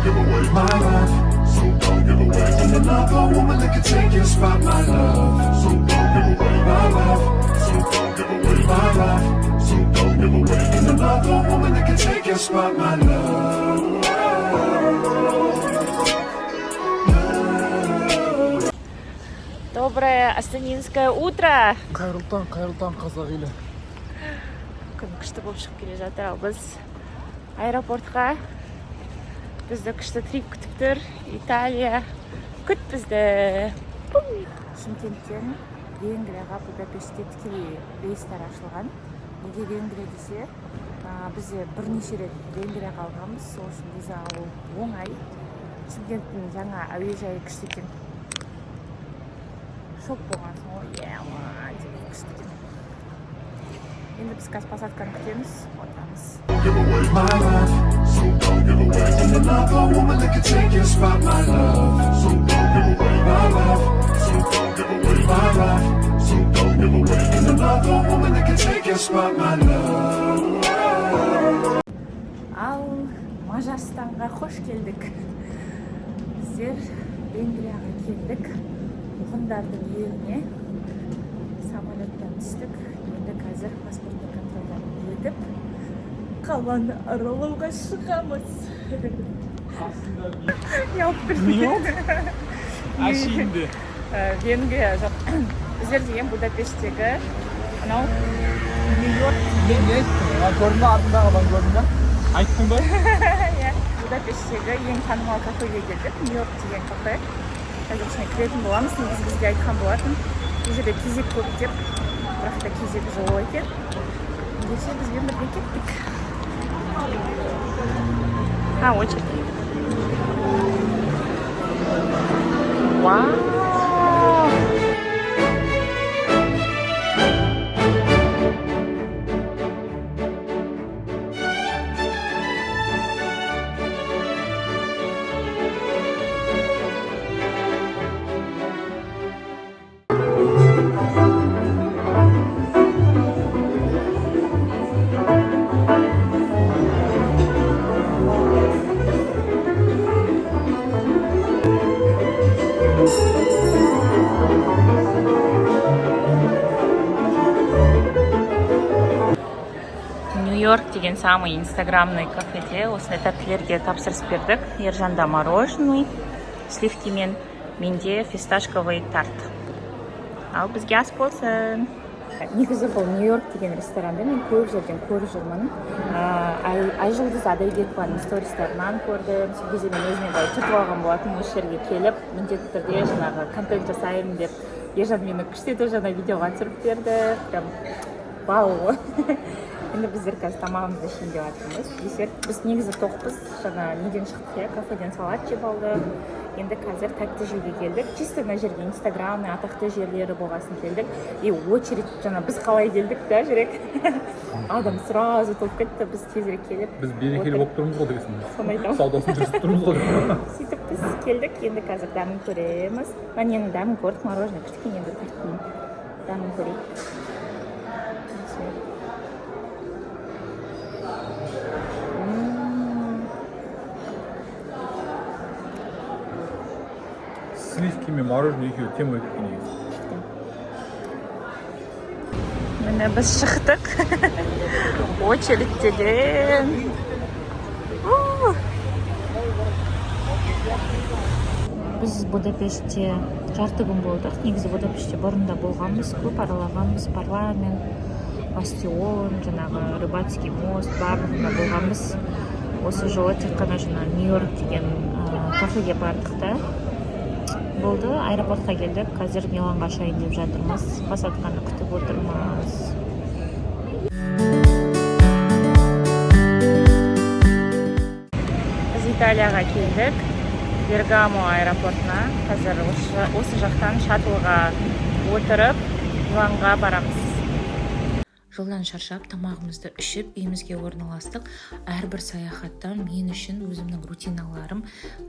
give away my love. So don't give away. And another woman that can take your spot, my love. So don't give away my love. So don't give away my love. So don't give away. And another woman that can take your spot, my love. Доброе астанинское утро! Қайырлы таң, қайырлы таң, қазақ елі! Күн күшті болып шығып келе жатыр. Ал біз аэропортқа, бізді күшті трип күтіп тұр. Италия, күт бізді! Шымкенттен Венгрияға, Будапештке тікелей рейстер ашылған. Неге Венгрия десе, бізде бірнеше рет Венгрияға алғанбыз, сол үшін виза алу оңай. Шымкенттің жаңа әуежайы күшті екен. Шок болғансың ғой, е деп, күшті екен. Енді біз қазір посадканы күтеміз, отырамыз. Don't give away my love. So don't give away. And another woman that can take your spot, my love. So don't give away my love. So don't give away my love. So don't give away. And another woman that can take your spot, my love. Ал Мажарстанға қош келдік! Біздер Венгрияға келдік, ғұндардың еліне. Самолеттен түстік, енді қазір паспортный контрольдан өтіп, қаланы аралауға шығамыз. Не алып Не болды? Әшейінде. Венгрия жоқ, біздер деген Будапешттегі анау Нью-Йорк. Не, не айттың? А, көрдің ба? Артындағы адам, көрдің ба? Айттың ба? Иә, Будапешттегі ең танымал кафеге келдік, Нью-Йорк деген кафе. Қазір ішіне кіретін боламыз. Негізі бізге айтқан болатын, бұл жерде кезек көп деп, бірақ та кезек жоқ екен. Ендеше бізбен бірге кеттік. А, очередь! Вау! Нью-Йорк деген самый инстаграмный кафеде осындай тәттілерге тапсырыс бердік. Ержанда мороженый сливкимен, менде фисташковый тарт. Ал бізге ас болсын! Негізі бұл Нью-Йорк деген ресторанды мен көп жерден көріп жүрмін. Айжұлдыз Адайбекованың стористарынан көрдім. Сол кезде мен өзіме былай түртіп алған болатынмын, осы жерге келіп міндетті түрде жаңағы контент жасаймын деп. Ержан мені күштетіп жаңа видеоға түсіріп берді, прям вау ғой. Енді біздер қазір тамағымызды ішейін деп жатырмыз, десерт. Біз негізі тоқпыз, жаңа неден шықтық, иә, кафеден салат жеп алдық. Енді қазір тәтті жеуге келдік. Чисто мына жерге инстаграмный атақты жерлері болғасын келдік. И очередь, жаңа біз қалай келдік та, жүрек адам сразу толып кетті. Біз тезірек келіп Біз берекелі болып тұрмыз ғой дегенсің. Соны айтамын. Саудасын жүргізіп тұрмыз ғой деп. Сөйтіп біз келдік. Енді қазір дәмін көреміз. Мына ненің дәмін көрдік, мороженое күшті екен. Енді тәттінің дәмін көрейік. Бисмилла. Сливки мен мороженое екеуі тема екен негізі. Міне, біз шықтық очередьтеден. У! Біз Будапештте жарты күн болдық. Негізі Будапештте бұрын да болғанбыз, көп аралағанбыз: парламент, бастион, жаңағы рыбацкий мост, барлығында болғанбыз. Осы жолы тек қана жаңа Нью-Йорк деген кафеге бардық та болды, аэропортқа келдік. Қазір Миланға ұшайын деп жатырмыз, посадканы күтіп отырмыз. Біз Италияға келдік, Бергамо аэропортына. Қазір осы жақтан шаттлға отырып, Миланға барамыз. Жолдан шаршап, тамағымызды ішіп, үйімізге орналастық. Әрбір саяхатта мен үшін өзімнің рутиналарым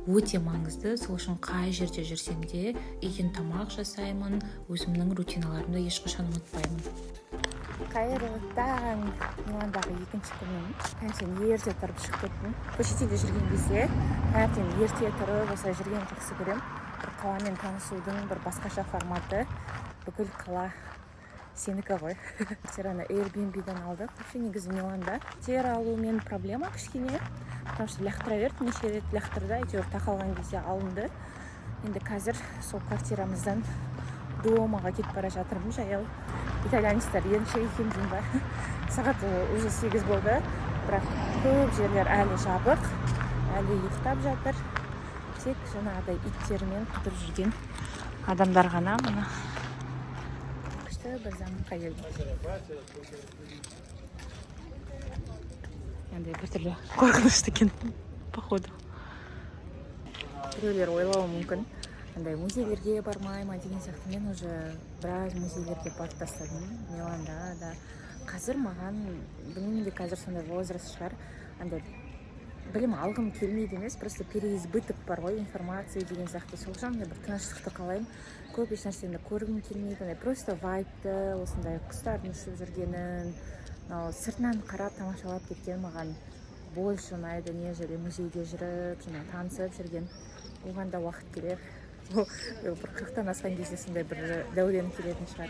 өте маңызды. Сол үшін қай жерде жүрсем де, үйден тамақ жасаймын, өзімнің рутиналарымды ешқашан ұмытпаймын. Қайырлы таң! Миландағы екінші күнім. Таңертең ерте тұрып шығып кеттім. Шетелде жүрген кезде Таңертең ерте тұрып осылай жүргенді жақсы көремін. Бір қаламен танысудың бір басқаша форматы. Бүкіл қала сенікі ғой. Квартираны Airbnb-дан алдық. Вообще негізі Миланда квартира алумен проблема кішкене, потому что лақтыра берді, неше рет лақтырды, әйтеуір тақалған кезде алынды. Енді қазір сол квартирамыздан Дуомоға кетіп бара жатырмын жаяу. Итальянецтер еріншек екен деймін ба. Сағат уже 8 болды, бірақ көп жерлер әлі жабық, әлі ұйықтап жатыр. Тек жаңағыдай иттерімен қыдырып жүрген адамдар ғана. Мына күшті бір замокқа келдім. Андай біртүрлі қорқынышты екен, походу. Біреулер ойлауы мүмкін, андай музейлерге бармай ма деген сияқты. Мен уже біраз музейлерге барып тастадым Миланда да. Қазір маған, білмеймін де, қазір сондай возраст шығар, андай білім алғым келмейді емес, просто переизбыток бар ғой информация деген сияқты. Сол үшін андай бір тыныштықты қалаймын, көп еш нәрсені көргім келмейді. Андай просто вайбты, осындай құстардың ұшып жүргенін, мынау сыртынан қарап тамашалап кеткен маған больше ұнайды, нежели музейде жүріп жаңағы танысып жүрген. Оған да уақыт келер. Ол бір 40-тан асқан кезде сондай бір дәурен келетін шығар.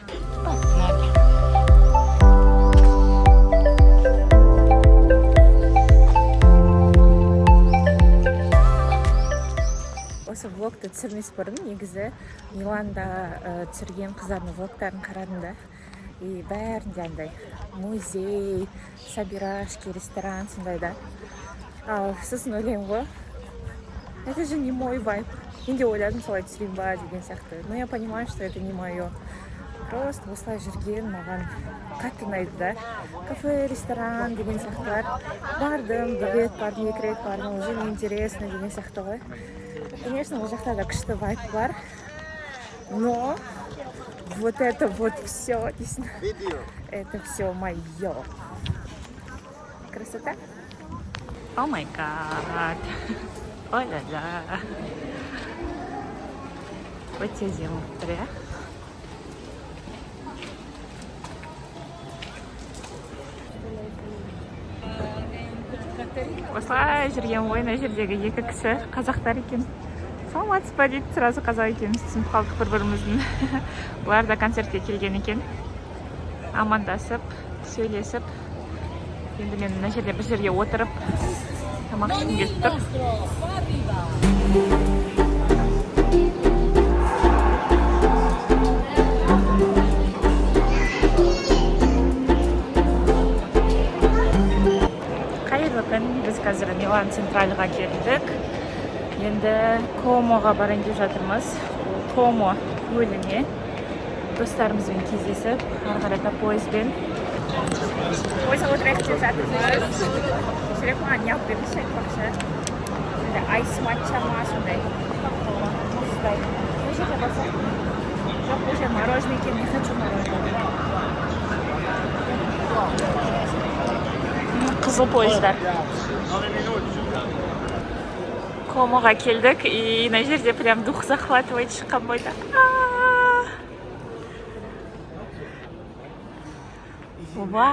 Осы влогты түсірмес бұрын негізі Миланда түсірген қыздардың влогтарын қарадым да, и бәрінде андай музей, собирашки, ресторан сондай да. Ал сосын ойлаймын ғой, это же не мой вайб. Мен де ойладым, солай түсірейін ба деген сияқты, но я понимаю, что это не мое. Просто осылай жүрген маған қатты ұнайды да. Кафе, ресторан деген сияқтылар бардым, бір рет бардым, екі рет бардым, уже неинтересно деген сияқты ғой. Конечно, ол жақта да күшті вайб бар, но вот это вот все дейсің, это все мое. Красота. Oh my God, ой-ля-ля, өте әдемі болып тұр, иә. Осылай жүрген ғой, мына жердегі екі кісі қазақтар екен. Саламатсыз ба дейді, сразу қазақ екенімізді түсініп қалдық бір біріміздің. Бұлар да концертке келген екен. Амандасып, сөйлесіп. Енді мен мына жерде бір жерге отырып тамақ ішкім келіп тұр. Қайырлы күн, біз қазір Милан Центральға келдік. Енді Комоға барайын деп жатырмыз. Ол Комо көліне достарымызбен кездесіп, ары қарата пойызбен. Пойызға отырайық деп жатырмыз. Жүрек маған не алып бердіңізші айтпақшы. Сондай айс матча ма, сондай мұздай. Мына жерде барсақ, жоқ, бұл жер мороженое екен, не хочу мороженое. Қызыл пойыздар. Комоға келдік, и мына жерде прям дух захватывает шыққан бойда. Вау!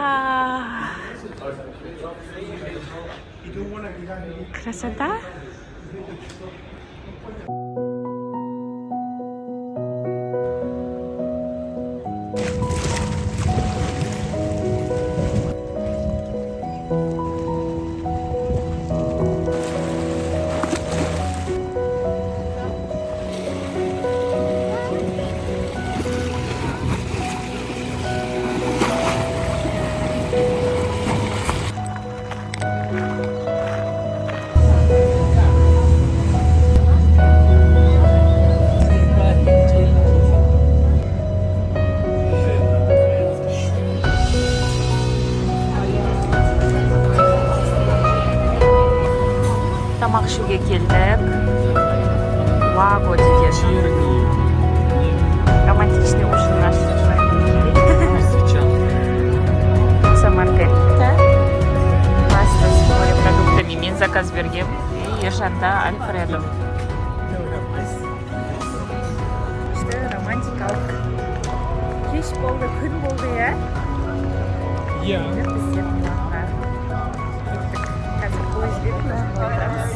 Красота! Тамақ ішуге келдік. Лаго деген. Романтичный ужин наш. Пицца Маргарита. Паста с морепродуктами. Мен заказ бергем. И Ержанда Альфредо. Күшті романтикалық кеш болды, күн болды, иә? Иә. Енді біздер Миланға кеттік. Қазір пойызбен Миланға барамыз.